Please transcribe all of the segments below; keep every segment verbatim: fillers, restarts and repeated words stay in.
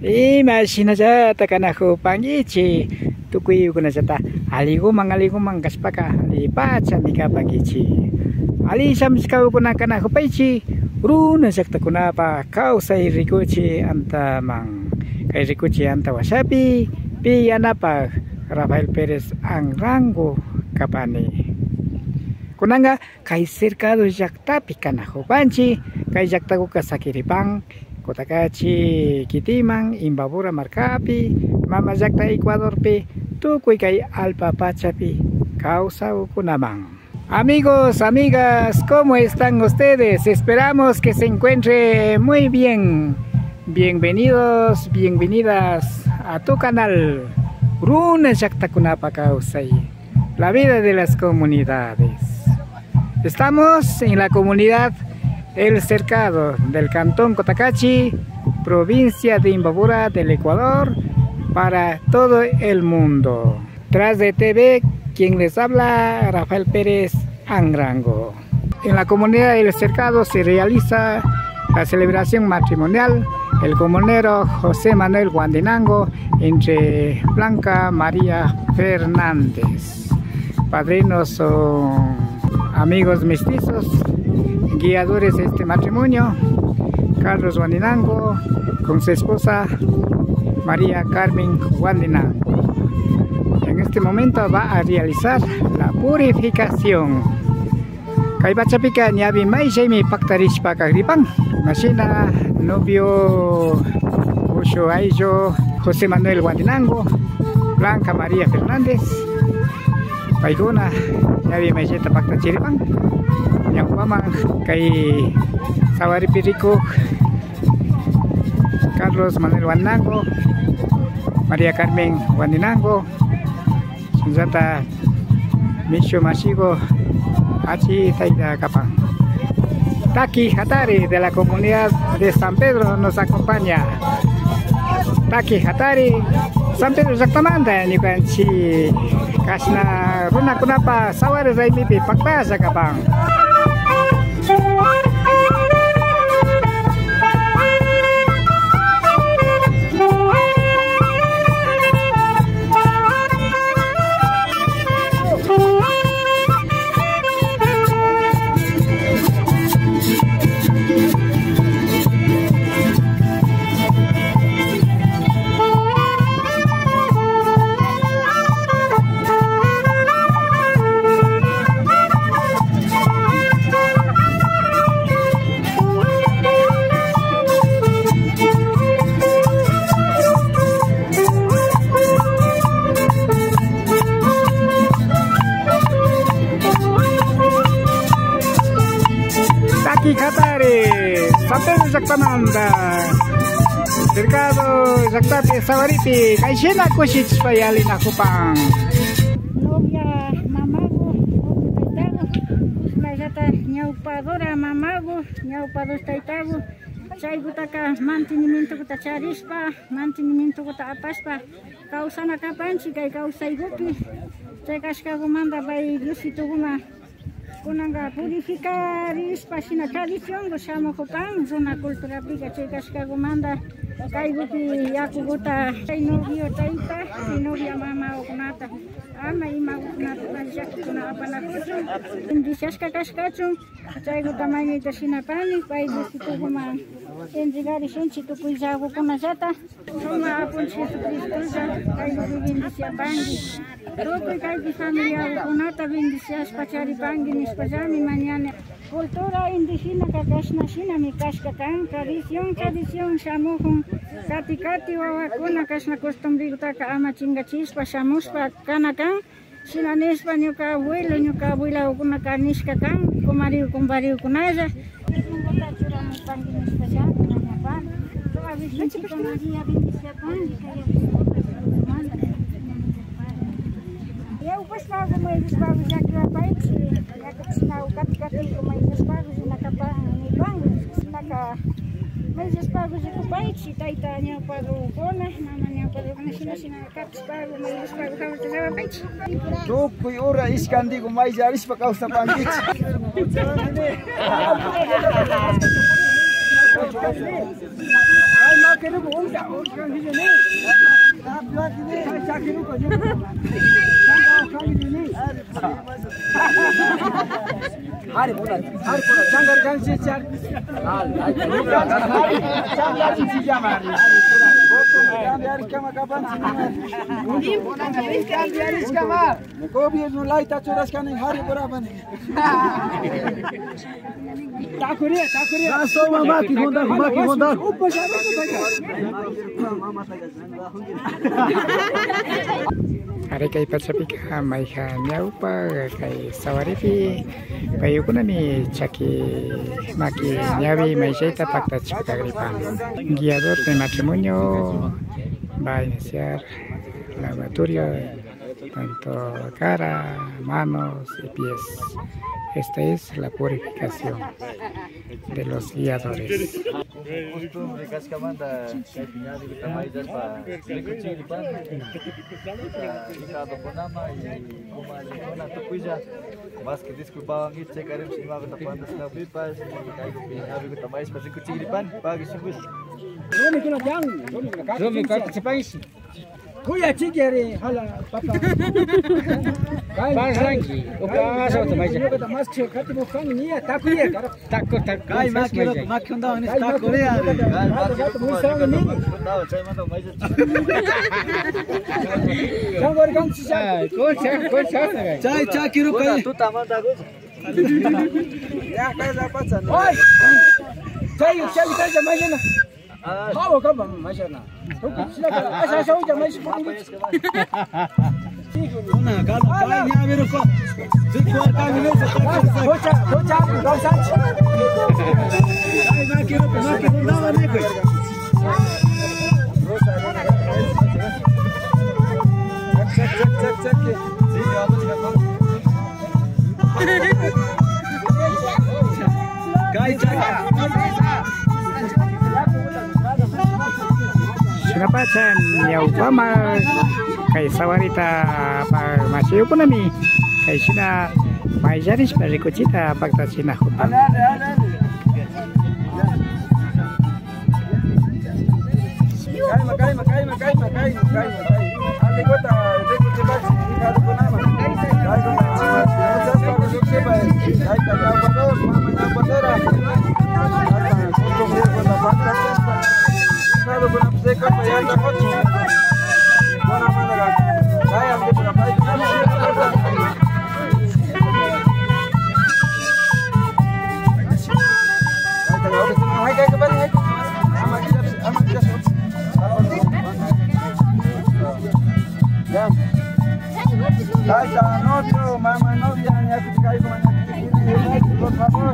Imashinallata kanajupankichik, tukuykunallata alliguman alliguman kashpaka allipachami kapankichik. Alli shamushkakuna kanajupaychik, runa llaktakunapa kawsay rikuchik antaman. Kay rikuchik anta washapi, pi yanapak Rafael Pérez Anrango kapani. Kunanka kay Cercado llaktapi kanajupanchik, kay llaktakuka sakiripan Cotacachi kitiman, Imbabura markapi, mama llakta Ecuadorpi, tukuy kay allpa pachapi kawsakunaman. Amigos, amigas, ¿cómo están ustedes? Esperamos que se encuentre muy bien. Bienvenidos, bienvenidas a tu canal Runa Llaktakunapa Kawsay, la vida de las comunidades. Estamos en la comunidad El Cercado del cantón Cotacachi, provincia de Imbabura del Ecuador, para todo el mundo. Tras de T V, quien les habla, Rafael Pérez Anrango. En la comunidad de El Cercado se realiza la celebración matrimonial, el comunero José Manuel Guandinango entre Blanca María Fernández. Padrinos son amigos mestizos, guiadores de este matrimonio, Carlos Guandinango con su esposa María Carmen Guandinango. En este momento va a realizar la purificación. Kay pachapika ñawi mayllaymi paktarishpa kagripan. Imashina novio, ushu ayllu José Manuel Guandinango, Blanca María Fernández, paykuna ñawi mayllata paktachiripan. Ñawpaman kay sawaripi rikuk Carlos Manuel Guandinango, María Carmen Guandinango, shinallata mishu mashiku Achi tayta kapan. Taki Hatari de la comunidad de San Pedro nos acompaña. Taki Hatari, San Pedro llaktamanta ñukanchik kashna runakunapa sawari raymipi paktalla kapan. Taki Hatari, San Pedro llaktamanta, Cercado llaktapi sawaripi, kayshina kushichishpa yalinakupan. Novia mamagu, novio taytagu, chashnallata ñawpadora mamagu, ñawpador taytagu, chaykutaka mantenimientokuta charishpa, mantenimientokuta apashpa, kawsana kapanchik kay kawsaykupi. Chay kashkakumanta pay Diositokuna kunanka purificarishpa shina tradicionku shamukupan runa culturapika. Chay kashkakumanta kaykupi yakukuta chay novio tayta y novia mamakunata ama imakunata llakikuna apanakuchun, bendiciashka kashkachun. Chaykuta mañayta shinapani, pay Diositokuman entregarishunchik tukuy llagukunallata. Sumak Apunchik Jesucristolla kaypi bendiciapanki. Tukuy kaypi familiakunata bendiciashpa charipanki nishpallami mañani. Cultura indigenaka kashna shinami kashka kan, tradición, tradición shamukun, kati kati wawakuna kashna costumbrekutaka ama chinkachishpa shamushpa kana kan. Shina nishpa, ñuka abuelo, ñuka abuelakunaka nishka kan, kumariku, kumparikukunalla. Churamupanki nishpallami mañapani. Sumak Virgencita María bendiciapanki, kay yakuta. Ñawpashpaku, mayllashpaku llakiwapaychik, ña kashna kati katiku mayllashpaku shina kapan nipanki. Shinaka mayllashpaku rikupaychik, tayta ñawpakukuna, mama ñawpakukuna, shina, shina. Tukuy hora ishkantiku mayllarishpa kawsapankichik. Gobierno layta churashkani, hari burabani. Takuria, takuria. Asoma maki hundaku, maki hundaku. Ari kay pachapika mayjan ñawpa kay sawaripi paykunami chaki maki ñawi mayllayta paktachishpa kagripan. Guiador de matrimonio va a iniciar lavatorio. Tanto cara, manos y pies. Esta es la purificación de los guiadores. Costumbre kashkamanta kaypi ñawiguta mayllashpa rikuchigripan. Hijado kunama y comadre kuna tukuylla. Más que disculpawan y checaremos imaguta pandashkapipash kaygupi ñawiguta mayllashpa rikuchigripan. Pagui shungush. Rumi kuna kan, rumi kuna kan. Rumi kuna kan. Kuyachikari, hala, papa. Kay, Parlanki, kay, uka kay, asawata maylla. Ñukata mas che, kati mo kan, nia, takuya, kara. Taku, taku, kay, maki, maki, maki, unda, ni takuya. Kay, maki, maki, maki, maki, chay manda maylla. Changor kan, chicha. Ay, concha, concha, kay. Chay, chay, quiero kay. Tuta manda, concha. Ya, kay, ya, pasa, no. Oy. Chay, chay, chay, chay, maylla. Hawa kapa mashana. Asha, asha, uya, mashi, una, kala, kala, ña, pero ko. Kocha, kocha, kocha. Ay, maki, maki, maki, maki. Check, check, check, check. Shinapacha ñawpama kay sawarita apak mashiyukunami kay shina mayllarishpa rikuchita paktachinajupan. Kayma, kayma, kayma, kayma, kayma, kayma, kayma. Aliguta rikuchipachi, hijadokunaman. Kaykunata muchashpa rikuchipa, tayta ñawpakuna, mama ñawpakuna. Hasta costumbrekuta paktachishpa, hijadokunapish rikushpa yantakuchun. Kunamanta kay anguita paykuna. Tayta novio, mama novia, ñakuchikaykuman, ñakuchikaykuman, por favor.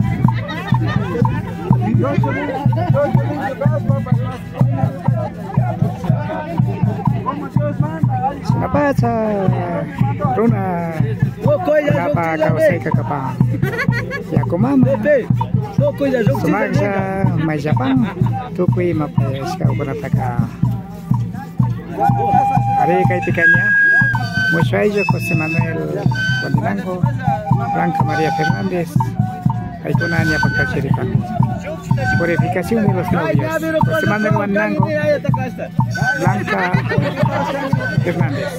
Shinapacha runa, runapa kawsayka kapan. Yakumama sumaklla mayllapan tukuy ima payashkakunataka. Ari kaypika ña Mushu ayllu José Manuel Guandinango, Blanca María Fernández, paykuna ña paktachiripan. Purificación de los novios. José Manuel Guandinango, Blanca Fernández.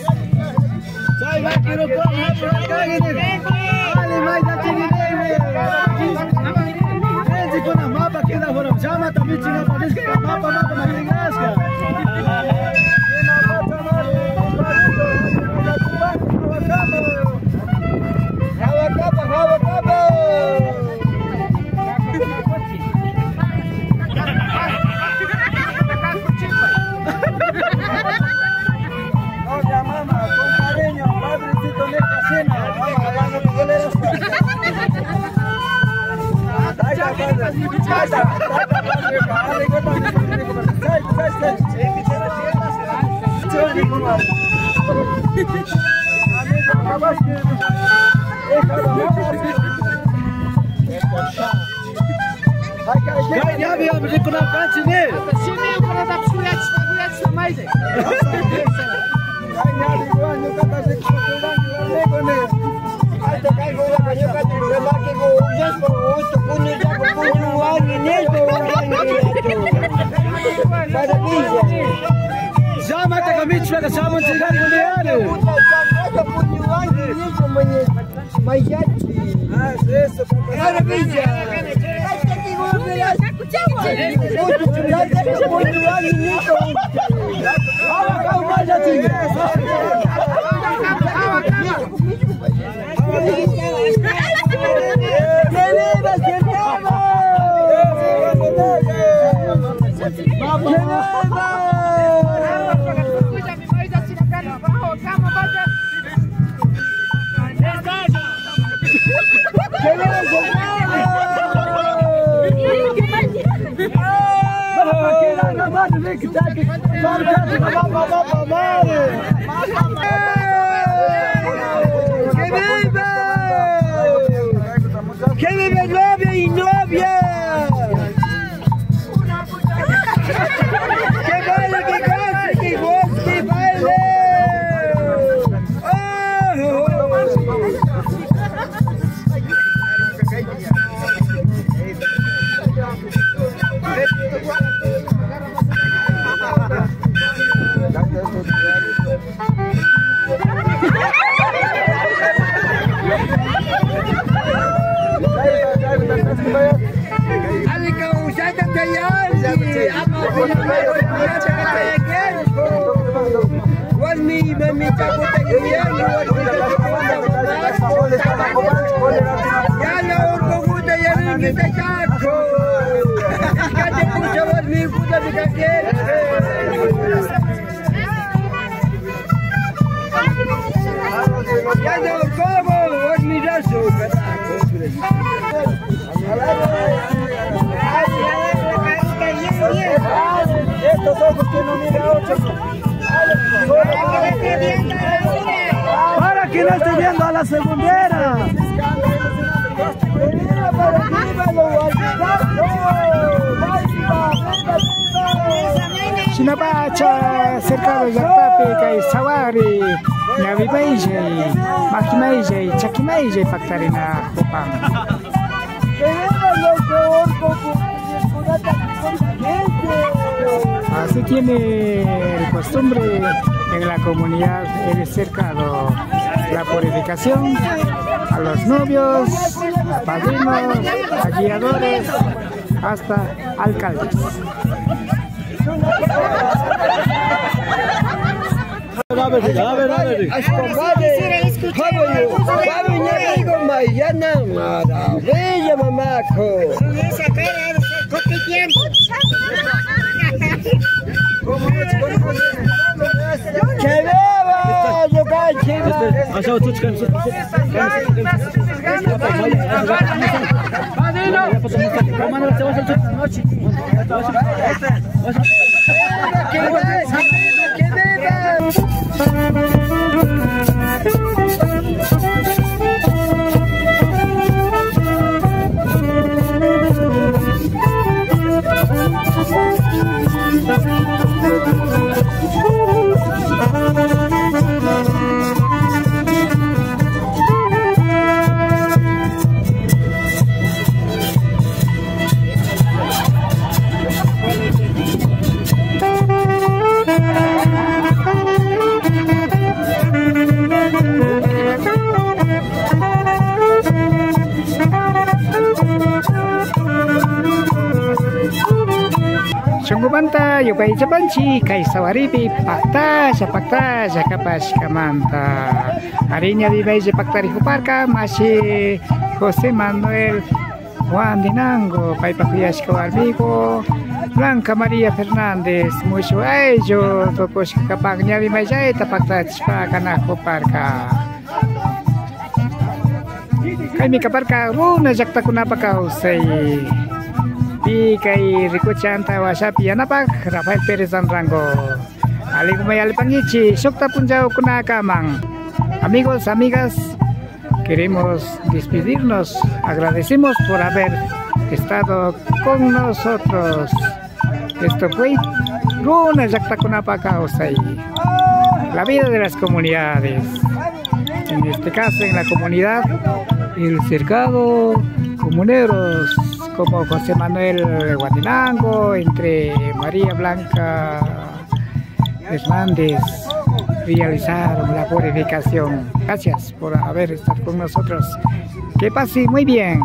Novia, mama, con cariño, padrecito, mi cocina. Vamos, vamos, vamos. Ahí está, padre. Ahí está, ahí está, padre. Ahí está, padre. Ahí está, ahí está. Amigo, capaz que... Kay ñawi rikunarkanchik ni. Shimi ukunatapish kuyachishpa, kuyachishpa mayllay. Kay ñawi ñukata rikushpa kuyani warmiku ni. Aycha kayku ñuka ñukata rimaki ushashpa uchu puñullaku puñuwani nishpa ushani. Para mí. ¡Que viva! ¡Que viva novia y novia! ¡Que baile, que goce, que goce, que baile! ¡Oh! Warmi, mamitakuta yuyani, warmitakuta yuyani. Yana urkukuta yanunkita chaku. Kati pucha warmikuta mikakirka. Yana urkuku, warmi rasu. Estos ojos que no mira otro. Para que no esté viendo a la segundera. Shinapacha cercado llaktapi kay sawari ñawi mayllay, maki mayllay, chaki mayllay paktarinakupan. Así tiene el costumbre en la comunidad El Cercado, la purificación a los novios, a padrinos, a guiadores, hasta alcaldes. A ver, a ver, a ver. Ay, compadre. Joven, joven, mi amigo Mayana, maravilla, mamaco. Con esa cara de cotidiano. Que beba, yo caché. Aşağı tut çıkarın, tut, tut. Shunkumanta yupaychapanchik kay sawaripi paktalla, paktalla kapashkamanta. Ari, ñawi mayllay paktarikuparka mashi José Manuel Juan Dinango, paypa kuyashka warmiku Blanca María Fernández, mushuk ayllu tukushka kapan ñawi mayllayta paktachishpa kanakuparka. Kaymi kaparka runa llaktakunapa kawsay. Pi kay rikuchik antawashapi yanapak Rafael Pérez Anrango. Aliguman yallipankichik shukta punchawkunakaman. Amigos, amigas, queremos despedirnos. Agradecemos por haber estado con nosotros. Esto fue Runa Llaktakunapa Kawsay, la vida de las comunidades. En este caso, en la comunidad El Cercado, comuneros como José Manuel Guandinango, entre María Blanca Hernández, Realizaron la purificación. Gracias por haber estado con nosotros. Que pase muy bien.